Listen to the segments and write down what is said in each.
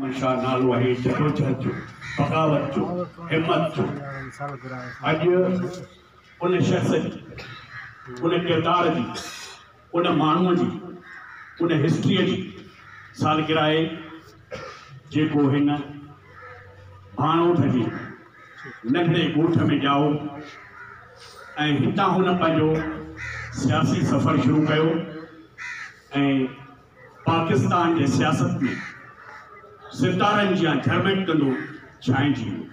محمد شاهه نالو آهي جدوجهد جو، بغاوت جو، همت جو. اڄ ان شخص جي، ان ڪردار جي، ان ماڻهوء جي، ان هسٽريء جي سالگرهه آهي جيڪو هن ڀاڻوٺ جي ننڍڙي ڳوٺ ۾ ڄائو ۽ هتان هن پنهنجو سياسي سفر شروع ڪيو ۽ پاڪستان جي سياست ۾ ستارن جيان جهرمٽ ڪندو ڇانئجي ويو.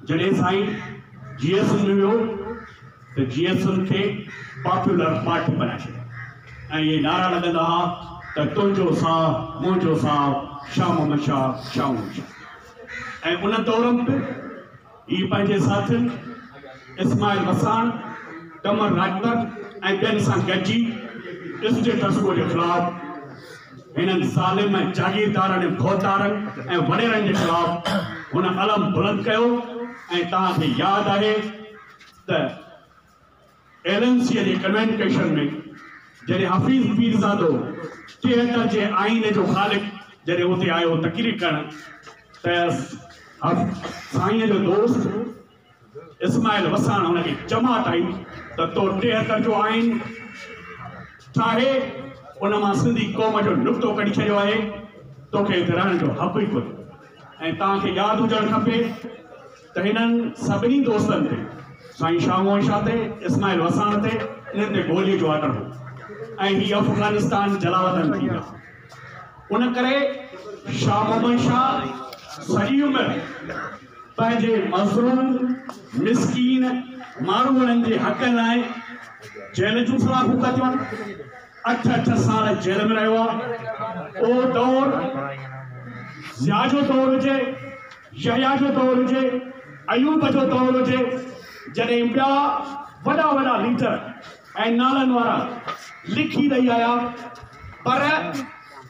جڏهن سائين جي ايس ايم ۾ ويو ته جي ايس ايم کي پاپولر پارٽي بنائي ڇڏيائين ۽ اهي نعرا لڳندا ها ته تنهنجو ساهه منهنجو ساهه شاهه محمد شاهه شاهه محمد شاهه ۽ ان دور ۾ به هي پنهنجي ساٿين اسماعيل وساڻ، قمر راڄپر ۽ ٻين سان گڏجي اسٽيٽس ڪو جي خلاف هنن ظالم ۽ جاگيردارن ۽ ڀوتارن ۽ وڏيرن جي خلاف هن علم بلند ڪيو ۽ توهان کي ياد آهي ته ايل اين سي جي ڪنوينڪيشن ۾ جڏهن حفيظ پيرزادو 73 جي آئين جو خالق جڏهن اتي آيو تقرير ڪرڻ ته سائين جو دوست اسماعيل وساڻ هن کي چماٽ آئي ته تو 73 جو آئين ٺاهي ان مان سنڌي قوم جو نقطو ڪڍي ڇڏيو آهي، توکي هتي رهڻ جو حق ئي ڪونهي. ۽ توهان کي ياد هجڻ کپي ته هنن سڀني دوستن تي، سائين شاهه محمد شاهه تي، اسماعيل وساڻ تي، انهن تي گولي جو آرڊر هو ۽ هي افغانستان جلاوطن ٿي ويا. ان ڪري شاهه محمد شاهه سڄي عمر پنهنجي مظلوم، مسڪين ماروئڙن جي حقن لاء جيل جون سلاخون ڪتيون. اٺ اٺ سال جيل ۾ رهيو آهي. اهو دور ضياء جو دور هجي، يحيٰ جو دور هجي، ايوب جو دور هجي، جڏهن ٻيا وڏا وڏا ليڊر ۽ نالن وارا لکي ڏئي آيا، پر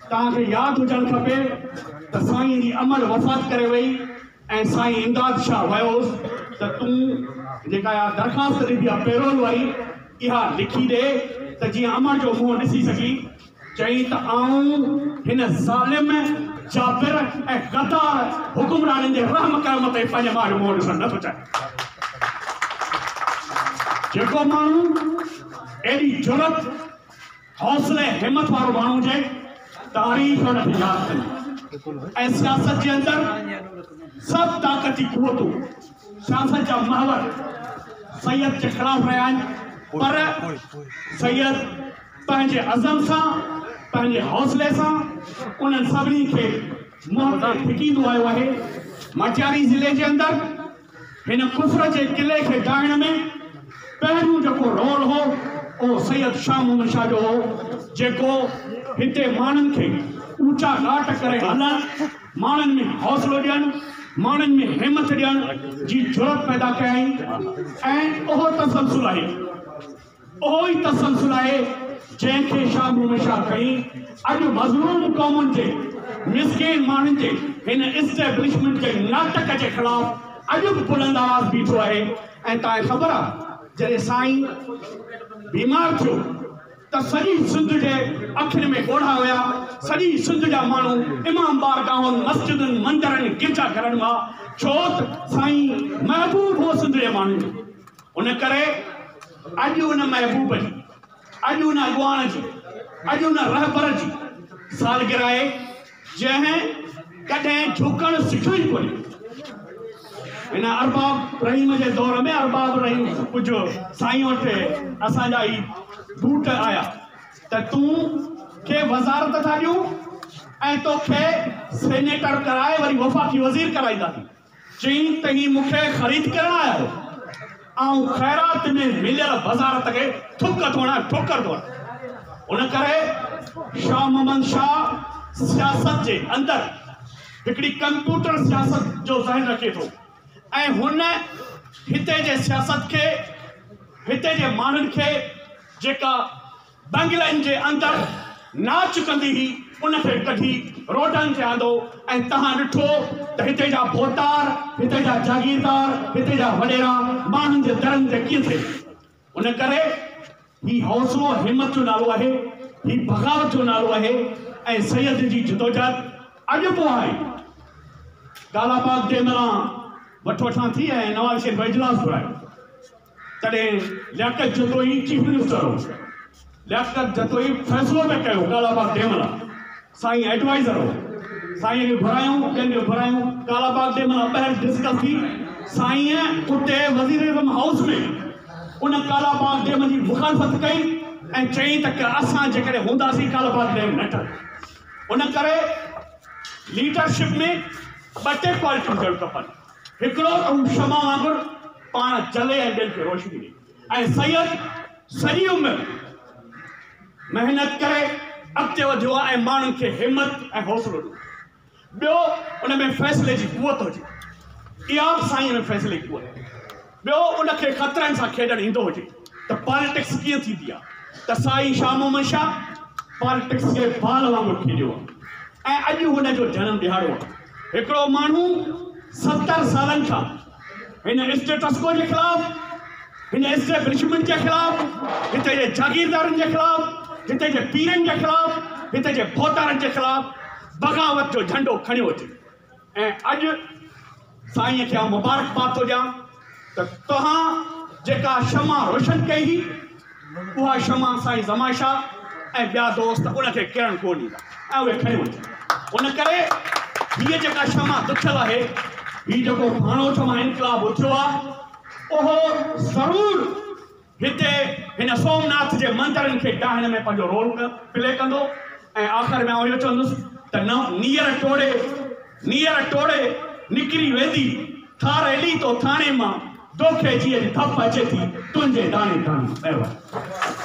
توهان کي ياد هجڻ کپي ته سائين جي امڙ وفات ڪري وئي ۽ سائين امداد شاهه ويو هوس ته تون جيڪا اها درخواست ڏبي آهي پيرول واري اها لکي ڏي ته جيئن امڙ جو منهن ڏسي سگهين. چيائين ته آئون هن ظالم، جابر ۽ غدار حڪمرانن جي رحم ڪرم تي پنهنجي ماء جو منهن ڏسڻ نٿو چاهيان. جيڪو ماڻهو ايڏي جرئت، حوصلي ۽ همت وارو ماڻهو هجي، تاريخ ان کي ياد ڪندي ۽ سياست جي اندر سڀ طاقتي قوتون، سياست جا محور سيد جي خلاف رهيا آهن، پر سيد پنهنجي عزم سان، پنهنجي حوصلي سان انهن سڀني کي منهن تي ٿڪيندو آيو آهي. مٽياري ضلعي جي اندر هن ڪفر جي قلعي کي ڊاهڻ ۾ پهريون جيڪو رول هو اهو سيد شاهه محمد شاهه جو هو، جيڪو هتي ماڻهن کي اوچا ڳاٽ ڪري هلڻ، ماڻهن ۾ حوصلو ڏيڻ، ماڻهن ۾ همٿ ڏيڻ جي جرئت پيدا ڪيائين ۽ اهو تسلسل آهي. اهو ئي تسلسل آهي جنهن کي شاهه محمد شاهه کڻي اڄ مظلوم قومن جي مسڪين ماڻهن جي هن اسٽيبلشمينٽ جي ناٽڪ جي خلاف اڄ به بلند آواز بيٺو آهي ۽ توهان کي خبر آهي جڏهن سائين بيمار ٿيو ته سڄي سنڌ جي اکين ۾ ڳوڙها هيا سڄي سنڌ جا ماڻهو امام بارگاهن مسجدن مندرن گرجا گهرن مان ڇو ته سائين محبوب هو سنڌ جي ماڻهن جو ان ڪري اڄ ان محبوب جي، اڄ ان اڳواڻ جي، اڄ ان رهبر جي سالگرهه آهي، جنهن ڪڏهن جهڪڻ سکيو ئي ڪونهي. هن ارباب رحيم جي دور ۾ ارباب رحيم ڪجهه سائين وٽ اسان جا هي بوٽ آيا ته تون کي وزارت ٿا ڏيون ۽ توکي سينيٽر ڪرائي وري وفاقي وزير ڪرائينداسين. چيائين ته هي مون کي خريد ڪرڻ آيا آهيو، آئون خيرات ۾ مليل وزارت کي ٿڪ ٿو هڻان، ٺوڪر ٿو هڻان. ان ڪري شاهه محمد شاهه سياست جي اندر هڪڙي ڪمپيوٽر سياست جو ذهن رکي ٿو ۽ هن هتي جي سياست کي، هتي جي ماڻهن کي جيڪا بنگلن جي اندر ناچ ڪندي هئي ان کي ڪڍي روڊن تي آندو ۽ توهان ڏٺو ته هتي جا ڀوتار، هتي جا جاگيردار، هتي جا وڏيرا ماڻهن جي درن تي ڪيئن ٿي ان ڪري هي حوصلو همت جو نالو آهي، هي بغاوت جو نالو آهي ۽ سيد جي جدوجهد اڄ به آهي. ڪالاباغ ڊيم لاء وٺ وٺان ٿي ۽ نواز شريف اجلاس گهرايو، تڏهن لياقت جتوئي چيف منسٽر هو. لياقت جتوئي فيصلو پئي ڪيو ڪالاباغ ڊيم لاء، سائين ايڊوائيزر هو. سائينء کي گهرايائون، ٻين کي گهرايائون، ڪالاباغ ڊيم لاء ٻاهر ڊسڪس ٿي. سائينء اتي وزيراعظم هائوس ۾ ان ڪالاباغ ڊيم جي مخالفت ڪئي ۽ چيائين ته اسان جيڪڏهن هونداسين ڪالاباغ ڊيم نه ٺهندو. ان ڪري ليڊرشپ ۾ ٻه ٽي ڪوالٽيون هجڻ کپن. هڪڙو ته هو شمع وانگر پاڻ جلي ۽ ٻين کي روشني ڏئي ۽ سيد سڄي عمر محنت ڪري اڳتي وڌيو آهي ۽ ماڻهن کي همت ۽ حوصلو ڏنو. ٻيو ان ۾ فيصلي جي قوت هجي. اها به سائينء ۾ فيصلي جي قوت. ٻيو ان کي خطرن سان کيڏڻ ايندو هجي ته پاليٽڪس ڪيئن ٿيندي آهي ته سائين شاهه محمد شاهه پاليٽڪس کي بال وانگر کيڏيو آهي ۽ اڄ هن جو جنم ڏهاڙو آهي. هڪڙو ماڻهو 70 سالن کان هن اسٽيٽس ڪو جي خلاف، هن اسٽيبلشمينٽ جي خلاف، هتي جي جاگيردارن جي خلاف، هتي جي پيرن جي خلاف، هتي جي ڀوتارن جي خلاف بغاوت جو جهنڊو کڻيو اچي ۽ اڄ سائينء کي آئون مبارڪباد ٿو ڏيان ته توهان جيڪا شمع روشن ڪئي هئي اها شمع سائين زمان شاهه ۽ ٻيا دوست ان کي ڪرڻ ڪونه ڏيندا ۽ اهي کڻي وڃن. ان ڪري هيء جيڪا شمع دکيل آهي، هي جيڪو ڀاڻوٺ مان انقلاب اٿيو آهي، اهو ضرور هتي هن سومناٿ جي مندرن کي ڊاهڻ ۾ پنهنجو رول پلي ڪندو ۽ آخر ۾ آئون اهو چوندس ته نيئر ٽوڙي نيئر ٽوڙي نڪري ويندي ٿار هلي تو ٿاڻي مان دوکي جي اڄ ڌپ اچي ٿي تنهنجي داڻي داڻي. مهرباني.